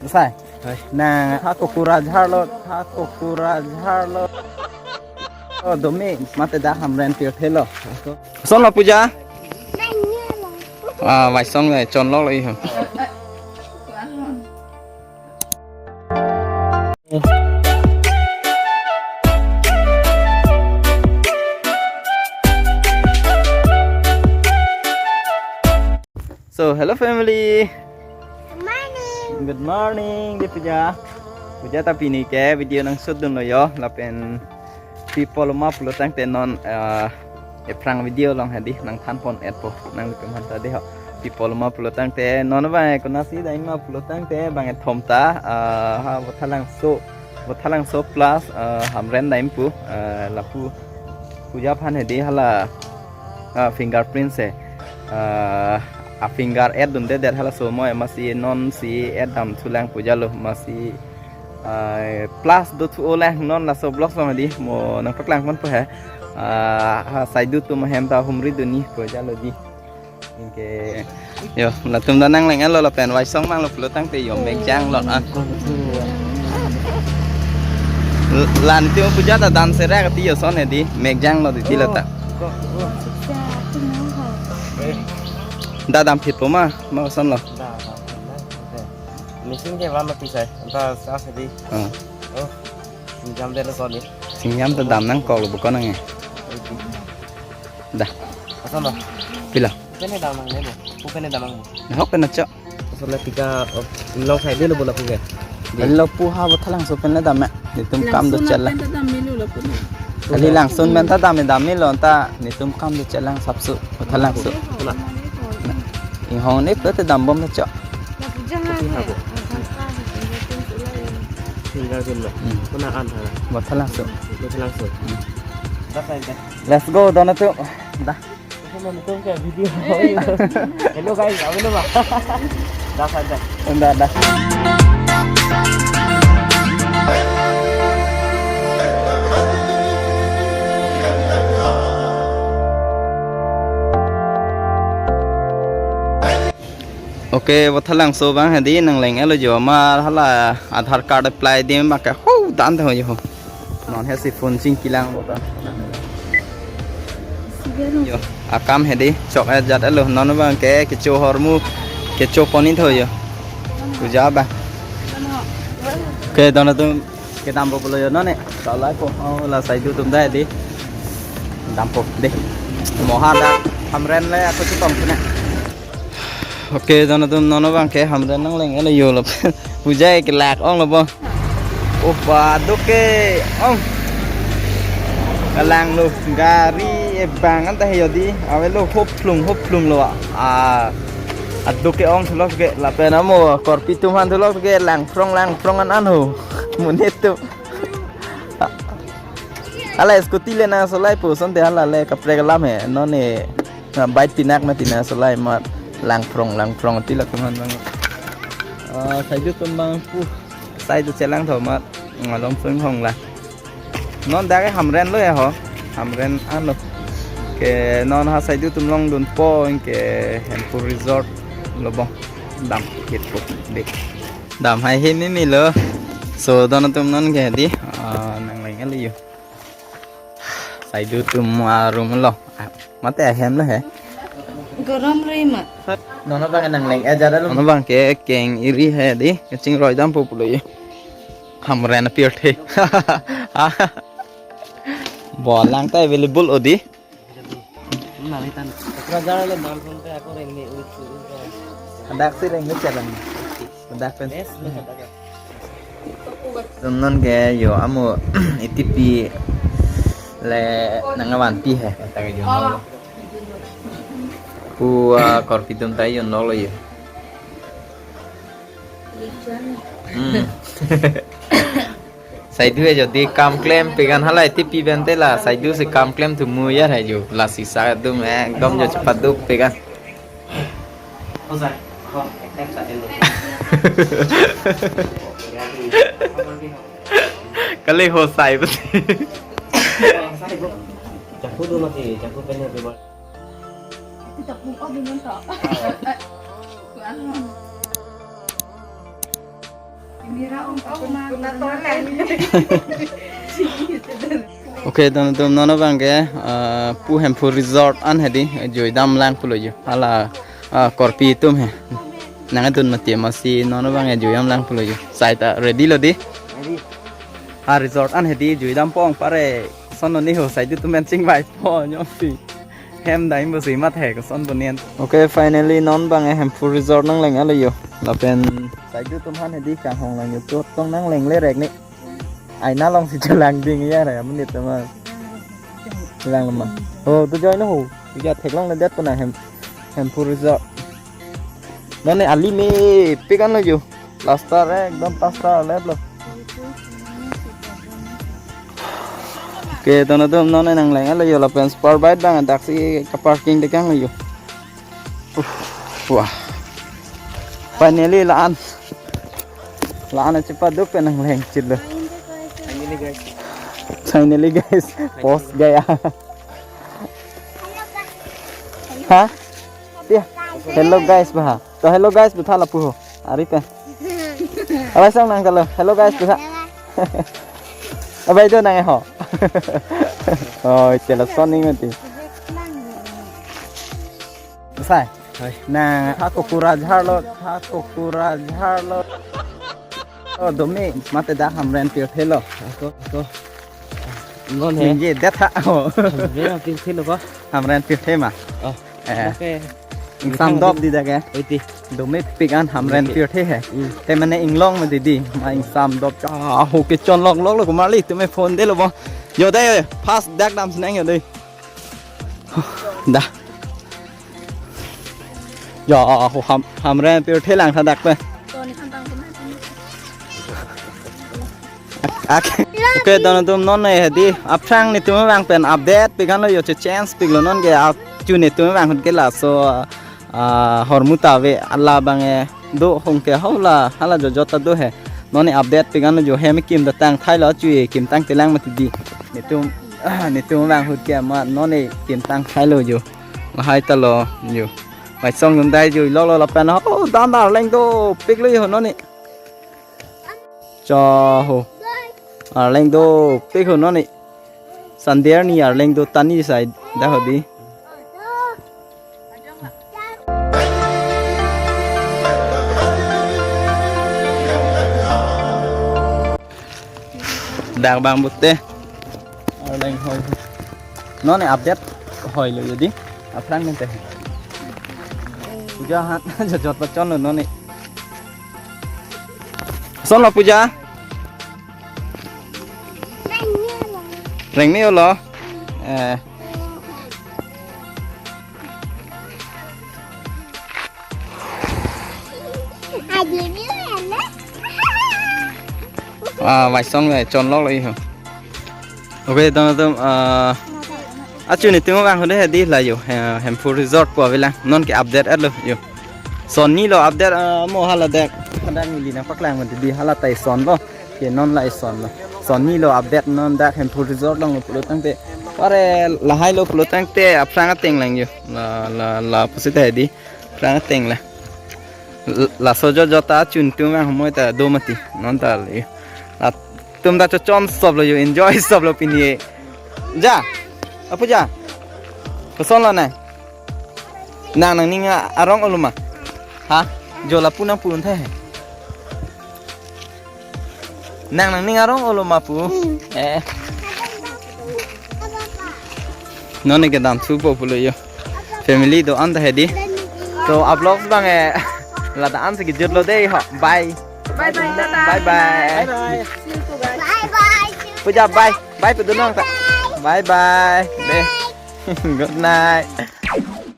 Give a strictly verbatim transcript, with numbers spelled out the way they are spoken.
Sai. Hai. Na ha Kokrajhar lo, ha Kokrajhar lo. Oh, dome, mate dak Hamren pirthe lo. Son lo puja? Ah, vai song le, chon lo lo iho. So, hello family. Good morning. Good morning, di puja. Puja ta pini ke video nang shoot dunlo yo, lapen pi apot ma pulo tangte non, eh, ephrang video along hedi nang than pon et po, nang lipim han ta di ho. Pi apot ma pulo tangte non bang konatsi dam ma pulo tangte bang ethom ta, eh, ha Bothalangso, Bothalangso plus, eh, Hamren dam pu, eh, lapu puja aphan hedi hala, ah, fingerprint se, ah, a finger add dunde det halaso mo, amatsi non si add dam thulang puja lo, amatsi, ah, plus do thu-o lang non laso vlog along hedi mo nang paklang pon po he. Ah, ha Saidu atum ahem ta humri dunji puja lo di. Anke yo, latum ta nang leng-et lo lapen vai song mang lo pulo tangte yo mek jang lo an. L-, la nitum puja ta dam serak ti yo son hedi mek jang lo di ti lo ta. Da dam phit po ma, ma son lo. Machine ke va ma pisai, anta sa hedi. Oh. Oh. Singjam de lo son ni. Singjam ta dam nangkok lo bukon nang e. Da. Ason lo. Pila? Pen dam nang ne bo. Pu pen dam nang bo. Nahok pen acho. Ason lo tiga, oh, inglong side lo bola pu ke. Lo pu ha Bothalangso pen le dam e. Nitum kam do chelang. Pen dam melu lo pu. Kali Langsun pen ta dam e dam melo ta nitum kam do chelang sapsu Bothalangso. Puna. Inghong ne pute dam bom acho. Fingerprint lo. Hmm. Puna an ha. Bothalangso. Bothalangso. Hmm. Let's go, don atum. Da. Sama betul kayak video. Hello guys, apa nama? Dah saja. Dah, dah. Okay, Bothalangso abang hedi nang leng-et lo jo, amar hala Aadhaar card apply dim abang ke ho dan tho jo. Non he si phone chingki lang lo ta. Yo, akam hedi chok-et jat lo, non abang ke kecho ahormu kecho pon-i tho jo. Puja abang. Okay, don atum kedam po pulo jo non e. Salai po, oh, la Saidu atum ta hedi. Dam po de. Mo ha dak Hamren le ako chetong sene. Okay, don atum non abang ke Hamren nang leng-et lo jo lo. Puja ke lak ong lo bo. Opa, aduk ke ong. Kalang lo gari ebang anta he jo di. Ave lo hophlung hophlung lo. Ah, aduk ke ong thulok ke lapen amo korpi atum aphan thulok ke langphrong langphrong an an ho. Monit atum. Hala scooty le nangsolai pu asonte hala le kaprek alam he. Non e, na bike pinak na tina solai amat langphrong langphrong ti latum aphan abang. Ah, Saidu atum abang pu. Saidu chelang tho amat. Ngalom sung hong la. Non dak ke Hamren lo ya ho. Hamren an lo. Ke non ha Saidu atum longdun po anke Hempur Resort lo bo. Dam kit po de. Dam hai he mimi lo. So don atum non ke di. Ah, nang leng-et lo jo. Saidu atum a room lo. Ah, mate ahem lo he. Gorom ri ma. Non abang nang leng-et jat lo. Non abang ke keng iri he di. Kachingroi dam po pulo jo. Hamren apirthe. Bo lang ta available o di. Nang itan. Kokrajhar le dam sonte ako rengni u. Hadak si rengni chelang. Hadak pen. Yes, lo hadak. Tum non ke jo amo itipi le nang avanti he. Pu, ah, korpi atum ta jon lo jo. Hmm. Saidu e jodi kam klem pegan halai tipi bente la Saidu si kam klem thu mu ya hai jo la sisa dum ekdom jo chepaduk pegan. Kali hosai besi. Jaku tu masih jaku penuh tu. Kita pun oh bingung tak. Kuat. Okay, don atum, non abang ke, ah, pu Hemphu Resort an hedi, jui dam lang pulo yo. Hala, ah, korpi atum he. Nangdun mati masi non abang ke jui dam lang pulo yo. Sai ta ready lo di. Ready. Ah, resort an hedi jui dam pong pare son lo ni ho, sai di tum men chingvai po nyo si. Hem dai mo si mat he ko son bonian. Okay, finally non abang ke Hemphu Resort nangleng-et lo yo. Lapen sai di tum han hedi kanghon lang yo. Tu tong nangleng le rek ni. Aina along si chelang ding ya re, menit ma. Chelang ma. Oh, tu joi no ho. Tu ja theklong le det puna hem, Hemphu Resort. Non ne ali mepik an lo yo. Plaster ekdom plaster lep lo. Okay, don atum, non ne nangleng-et lo yo, lapen super bike abang dak si ka parking dekang lo yo. Uff, wah. Finally la-an. La-an achepaduk pen nangleng chit lo. Finally, guys. Finally, guys. Post gaya. Ha? Dia. Hello, guys, bah. To hello, guys, butha lapu ho. Ari pen. Abai sang nang kalo. Hello, guys, butha. Abai do nang ho. Oh, chela son ni mati. Sai. Hai. Na, ha Kokrajhar lo, ha Kokrajhar lo. Oh, dome, mate dak Hamren pirthe lo. Ako, ako. Non he. Ningje det ha. Oh. Hamren pirthe lo ko. Hamren pirthe ma. Oh. Eh. Okay. Ingsam dop di dak ke. Oi ti. Dome pik an Hamren pirthe he. Hmm. Te mane inglong ma di di. Ma ingsam dop cha. Ah, ho ke chon lok lok lo ko marli, tume phone de lo bo. Yo de, fast dak dam sinang yo de. Da. Ya, ho Ham, Hamren pirthe lang tha dak pe. Ak-, ak-, okay, don atum, non ne hedi aphrang netum abang pen update pik an lo yo, che chance pik lo non ke, achu netum abang ahut ke laso, ah, hormu ta ave, ala abang ke do hong ke hola, hala jojot ta do he. Non ne update pik an lo yo, hem kim ta tang thai lo, achu e kim tangte lang mati di. Netum, ah, netum abang ahut ke ma non ne kim tang thai lo yo. Lahai ta lo yo. Mai song nun dai yo lo lo lapen ho, dan Arleng dopik lo yo non ne. Cha ho. Arleng dopik ho non ne. Sunday arni Arleng do tani sai da ho di. Dak abang pute. Arleng hoi. Non ne update hoi lo yo di. Aphrang pen te. Puja han jojot pachon lo non ne. Son lo Puja. Reng ni lo. Eh. Ah, mai song le chon lok lo iho. Okay, don atum, ah, achu netum abang ahut hedi la yo, eh, Hemphu Resort pu avelang, non ke update et lo yo. Son ni lo update, ah, mo hala dak, dak neli nangpaklang mati di hala ta ison lo. Ke non la ison lo. Son ni lo update non dak Hemphu Resort along lo pulo tangte. Pare lahai lo pulo tangte aphrang ateng lang yo. La, la, la pusi ta hedi. Aphrang ateng la. L-, laso jojot ta achu netum abang ahut ta do mati. Non ta le. Latum ta chochon sop lo yo, enjoy sop lo pini. Ja. Apu ja. Koson lo nang. Nang nangning arong olo ma. Ha? Jo lapu nang pun the. Nang nangning arong olo ma pu. Eh. Non ne ke dam thu po pulo yo. Family do-an ta hedi. To vlog abang ke ladak an si kejut lo dei ho. Bye. Bye bye. Bye bye. Bye bye. See you too, guys. Bye bye. Puja bye. Bye pu dunong ta. Bye bye. Dei. Good night.